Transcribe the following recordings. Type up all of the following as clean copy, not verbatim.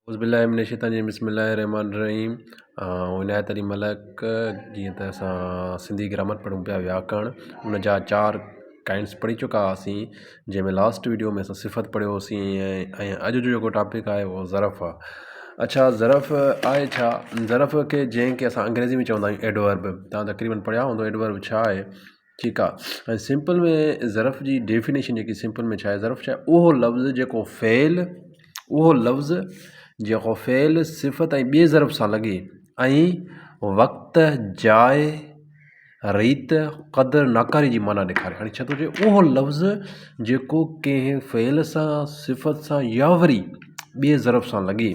اعوذ بالله من الشيطان الرجيم بسم الله الرحمن الرحيم آئون عنايت علي ملڪ جيئن ته اسان سنڌي گرامر پڙهون پيا وياڪرڻ ان جا چار ڪائنڊس پڙهي چڪا هئاسين جنهن ۾ لاسٽ ويڊيو ۾ اسان صفت پڙهيوسين ۽ اڄ جو جيڪو ٽاپڪ آهي اهو ظرف آهي اڇا ظرف آهي ڇا ظرف کي جنهن کي اسان انگريزي ۾ چوندا آهيون ايڊورب توهان تقريبن پڙهيا هوندو ايڊورب ڇا آهي ٺيڪ آ ۽ سمپل ۾ ظرف جي ڊيفينيشن جيڪي سمپل ۾ ڇا آهي ظرف ڇا آهي اهو لفظ جيڪو فعل اهو لفظ جيڪو فعل صفت ۽ ٻئي ظرف سان لڳي ۽ وقت جاء ريت قدر ناڪاري جي معنيٰ ڏيکاري هاڻي ڇا ٿو چئي اهو لفظ جيڪو ڪنهن فعل سان صفت سان يا وري ٻئي ظرف سان لڳي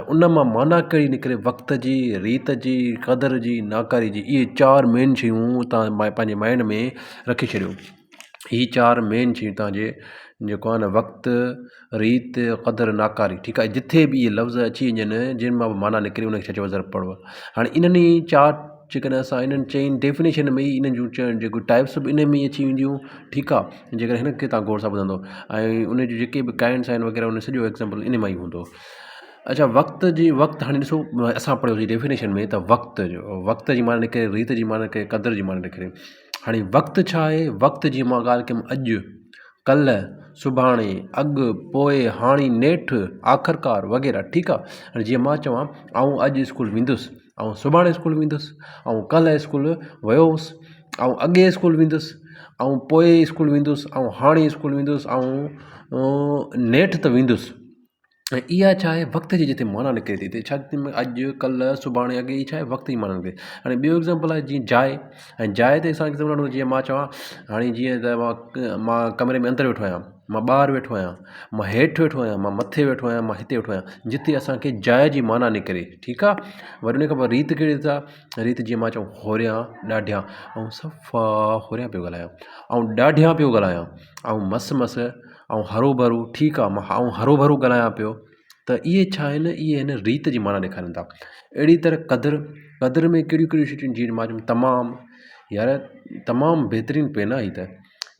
۽ ان مان معنيٰ ڪهڙي نڪري وقت جي، ريت جي، قدر جي، ناڪاري جي اهي چار مين شيون توهان پنهنجي مائنڊ ۾ رکي ڇڏيو هي چار مين شيون توهان جي جيڪو آهي نه وقت، ريت، قدر، ناڪاري ٺيڪ آهي جٿي به اهي لفظ اچي وڃن جن مان به معنيٰ نڪري ان کي ڇا چئبو آهي ظرف پڙهبو هاڻي انهن ئي چار جيڪڏهن اسان انهن چئن ڊيفينيشن ۾ ئي انهن جون جيڪو ٽائپس به انهن ۾ ئي اچي وينديون ٺيڪ آهي جيڪڏهن هن کي توهان غور سان ٻڌندو ۽ ان جون جيڪي به ڪائنڊس آهن وغيره ان سڄو ايگزامپل ان مان ئي هوندو اڇا وقت جي وقت هاڻي ڏسو اسان پڙهيوسين ڊيفينيشن ۾ ته وقت جو وقت جي معنيٰ نڪري ريت جي معنيٰ نڪري قدر جي معنيٰ نڪري هاڻي وقت ڇا آهي وقت جي مان ڳالهه ڪيم اڄ ڪلهه سڀاڻي اڳ پوء هاڻي نيٺ آخرڪار وغيره ٺيڪ آهي هاڻي جيئن مان چوان آئون اڄ اسڪول ويندس آئون سڀاڻي اسڪول ويندس آئون ڪلهه اسڪول ويو هئس آئون اڳي اسڪول ويندس آئون پوء اسڪول ويندس آئون هاڻي اسڪول ويندس آئون نيٺ ته ويندس ۽ اها ڇا آهي وقت جي جتي معنيٰ نڪري ٿي ڇا اڄ ڪلهه سڀاڻي اڳي هي ڇا آهي وقت جي معنيٰ نڪري هاڻي ٻيو ايگزامپل آهي جيئن جاء ۽ جاء تي اسان ايگزامپل وٺون جيئن مان چوان هاڻي جيئن ته مان مان ڪمري ۾ اندر ويٺو آهيان مان ٻاهر ويٺو آهيان مان هيٺ ويٺو آهيان مان مٿي ويٺو آهيان مان هتي ويٺو آهيان جتي اسانکي جاء جي معنيٰ نڪري ٺيڪ آهي وري ان کان پوء ريت ڪهڙي ريت آهي ريت جيئن مان چئون هوريان ڏاڍيان ۽ صفا هوريان پيو ڳالهايان ۽ ڏاڍيان پيو ڳالهايان ۽ مس مس ۽ هرو ڀرو ٺيڪ آهي مان آئون هرو ڀرو ڳالهايان پيو ته اهي ڇا آهن اهي هن ريت جي معنيٰ ڏيکارين ٿا اهڙي طرح قدر قدر ۾ ڪهڙيون ڪهڙيون شيون جيئن مان چيم تمام يار تمام بهترين پين آهي هي ته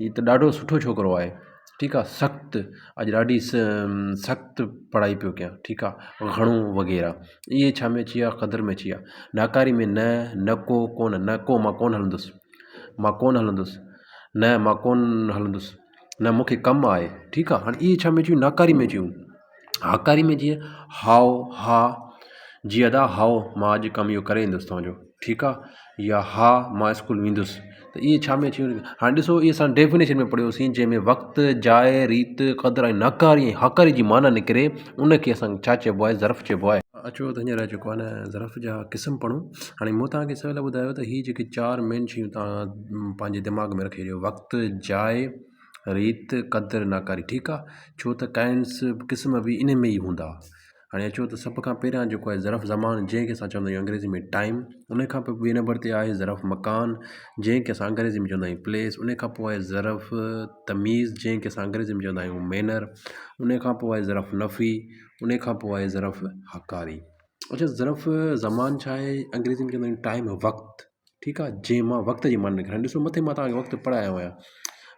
هي ته ڏاڍو سٺو ڇوڪرو آهي ٺيڪ آهي سخت اڄ ڏاڍي سخت پڙهائي پيو ڪيان ٺيڪ آهي گهڻو وغيره اهي ڇا ۾ اچي ويا قدر ۾ اچي ويا ناڪاري ۾ نه نه ڪو ڪونه نه ڪو مان ڪونه هلندس مان ڪونه هلندس نه مان ڪونه هلندس نه مون کي ڪم آهي ٺيڪ آهي هاڻي اهي ڇا ۾ اچي ويون ناڪاري ۾ اچي ويون هاڪاري ۾ جيئن هائو ها جي ادا هائو مان اڄ ڪم اهو ڪري ايندس توهان جو ٺيڪ آهي يا ها مان اسڪول ويندس ته اهي ڇا ۾ اچي ويون هاڻي ڏسو اهي اسان ڊيفينيشن ۾ پڙهيوسين جنهن ۾ وقت جاء ريت قدر ۽ ناڪاري ۽ هاڪاري جي معنيٰ نڪري ان کي اسان ڇا چئبو آهي ظرف چئبو آهي. اچو ته هينئر جيڪو آهي نه ظرف جا قسم پڙهون هاڻي مون توهان کي سويل ٻڌايو ته هي جيڪي چار مين شيون توهان پنهنجي دماغ ۾ رکي ڇڏيو وقت جاء ريت قدر ناڪاري ٺيڪ آ ڇو ته ڪائنڊس قسم به انهي ۾ ئي هوندا هاڻي اچو ته سڀ کان پهريان جيڪو آهي ظرف زمان جنهن کي اسان چوندا آهيون انگريزي ۾ ٽائيم ان کان پوء ٻئي نمبر تي آهي ظرف مڪان جنهن کي اسان انگريزي ۾ چوندا آهيون پليس ان کان پوء آهي ظرف تميز جنهن کي اسان انگريزي ۾ چوندا آهيون مينر ان کان پوء آهي ظرف نفي ان کان پوء آهي ظرف هاڪاري اڇا ظرف زمان ڇا آهي انگريزي ۾ چوندا آهيون ٽائيم وقت ٺيڪ آ جنهن مان وقت جي معنيٰ نڪري ڏسو مٿي مان توهان کي وقت پڙهايو آهيان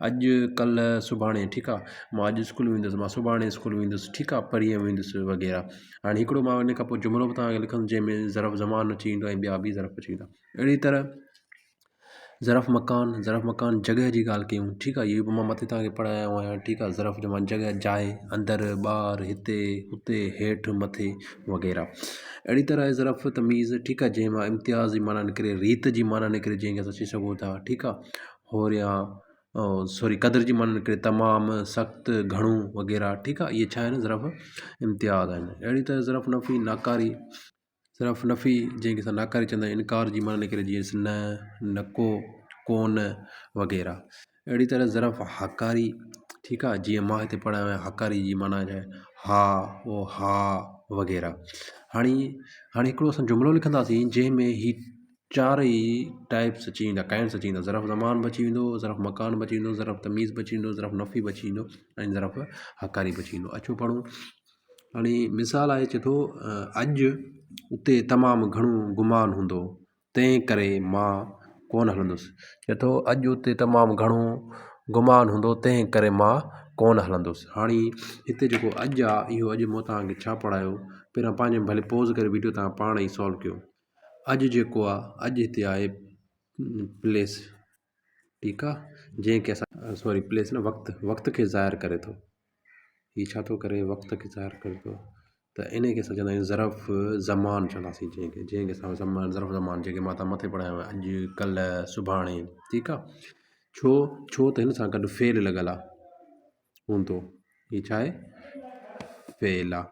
اڄ ڪلهه سڀاڻي ٺيڪ آ مان اڄ اسڪول ويندس مان سڀاڻي اسڪول ويندس ٺيڪ آ پرينهن ويندس وغيره هاڻي هڪڙو مان ان کان پوءِ جملو به توهان کي لکندس جنهن ۾ ظرف زمان اچي ويندو ۽ ٻيا به ظرف اچي ويندا اهڙي طرح ظرف مڪان ظرف مڪان جڳهه جي ڳالهه ڪيون ٺيڪ آ اهو به مان مٿي توهان کي پڙهايو آهيان ٺيڪ آ ظرف زمان جڳهه جاءِ اندر ٻاهر هتي هتي هيٺ مٿي وغيره اهڙي طرح ظرف تميز ٺيڪ آهي جنهن مان امتياز جي معنيٰ نڪري ريت جي معنيٰ نڪري جنهن کي اسان چئي سگهون ٿا ٺيڪ آهي هوريان سوري قدر جي معنيٰ نڪري تمام سخت گهڻو وغيره ٺيڪ آهي اهي ڇا آهن ظرف امتياز آهن اهڙي طرح ظرف نفي ناڪاري ظرف نفي جنهن کي اسان ناڪاري چوندا آهيون انڪار جي معنيٰ نڪري جيئن نه نڪو ڪونه وغيره اهڙي طرح ظرف هاڪاري ٺيڪ آهي جيئن مان هتي پڙهايو آهي هاڪاري جي معنيٰ ڇا آهي ها او ها وغيره هاڻي هاڻي هڪڙو اسان جملو لکنداسين جنهن ۾ هي چار ئي ٽائپس اچي ويندا ڪائنڊس اچي ويندا ظرف زمان به اچي ويندو ظرف مڪان به اچي ويندو ظرف تميز به اچي ويندو ظرف نفي به اچي ويندو ۽ ظرف هاڪاري به اچي ويندو اچو پڙهون هاڻي مثال آهي چئي ٿو اڄ اتي تمام گهڻو گمان هوندو تنهن ڪري مان ڪونه هلندس. چئي ٿو، اڄ اتي تمام گهڻو گمان هوندو، تنهن ڪري مان ڪونه هلندس. هاڻي هتي جيڪو اڄ آ، اهو اڄ مون توهان کي ڇا پڙهايو؟ پهريان پنهنجي ڀلي پوز ڪري ويڊيو توهان پاڻ ئي سالو ڪيو. اڄ جيڪو آ اڄ هتي آهي پليس ٺيڪ آ جنهن کي اسان سوري پليس نه وقت وقت کي ظاهر ڪري ٿو هي ڇا ٿو ڪري وقت کي ظاهر ڪري ٿو ته ان کي اسان چوندا آهيون ظرف زمان چونداسين جنهن کي جنهن کي اسان زمان ظرف زمان جيڪي مان تان مٿي پڙهايو اڄ ڪلهه سڀاڻي ٺيڪ آ ڇو ڇو ته هن سان گڏ فعل لڳل آ هوندو هي ڇا آهي فعل آ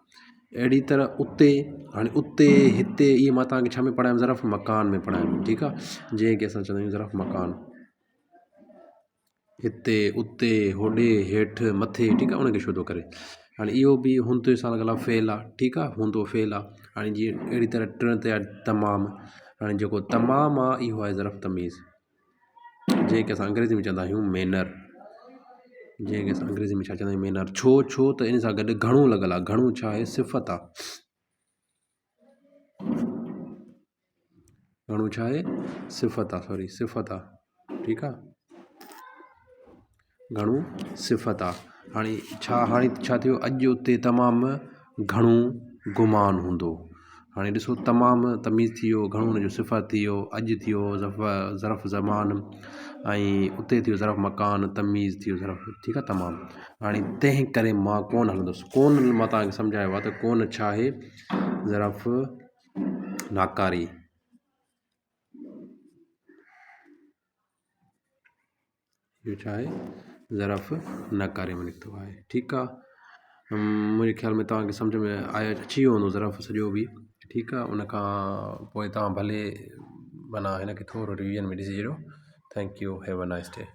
اهڙي طرح اتي هاڻي اتي هتي اهي مان توهان کي ڇا ۾ پڙهايم ظرف مڪان ۾ پڙهايم ٺيڪ آ جنهن کي اسان چوندا آهيون ظرف مڪان هتي اتي هوڏي هيٺ مٿي ٺيڪ آ ان کي شو ٿو ڪري هاڻي اهو به هوندي سان لڳل آ فعل آ ٺيڪ آ هوندو فعل آ هاڻي جيئن اهڙي طرح ٽيون تي آ تمام هاڻي جيڪو تمام آ اهو آهي ظرف تميز جنهن کي اسان انگريزي ۾ چوندا آهيون مينر جنهن کي اسان انگريزي ۾ ڇا چوندا آهيون مينر ڇو ڇو ته ان سان گڏ گهڻو لڳل آهي گهڻو ڇا آهي صفت آهي گهڻو ڇا آهي صفت آهي سوري صفت آهي ٺيڪ آهي گهڻو صفت آ. هاڻي ڇا هاڻي ڇا ٿيو اڄ اتي تمام گهڻو گمان هوندو. هاڻي ڏسو تمام تميز ٿي ويو گهڻو ان جو صفت ٿي ويو اڄ ٿي ويو ظرف ظرف زمان ۽ اتي ٿي ويو ظرف مڪان تميز ٿي ويو ظرف ٺيڪ آ تمام هاڻي تنهن ڪري مان ڪونه هلندس ڪونه مان توهان کي سمجهايو آ ته ڪونه ڇا آهي ظرف ناڪاري. اهو ڇا آهي ظرف ناڪاري ۾ نڪتو آهي ٺيڪ آهي منهنجي خيال ۾ توهان کي سمجهه ۾ آيو اچي ويو هوندو ظرف سڄو به ٺيڪ آهي ان کان پوءِ توهان ڀلي معنيٰ هن کي ٿورو ريويزن ۾ ڏسي ڇڏيو thank you have a nice day.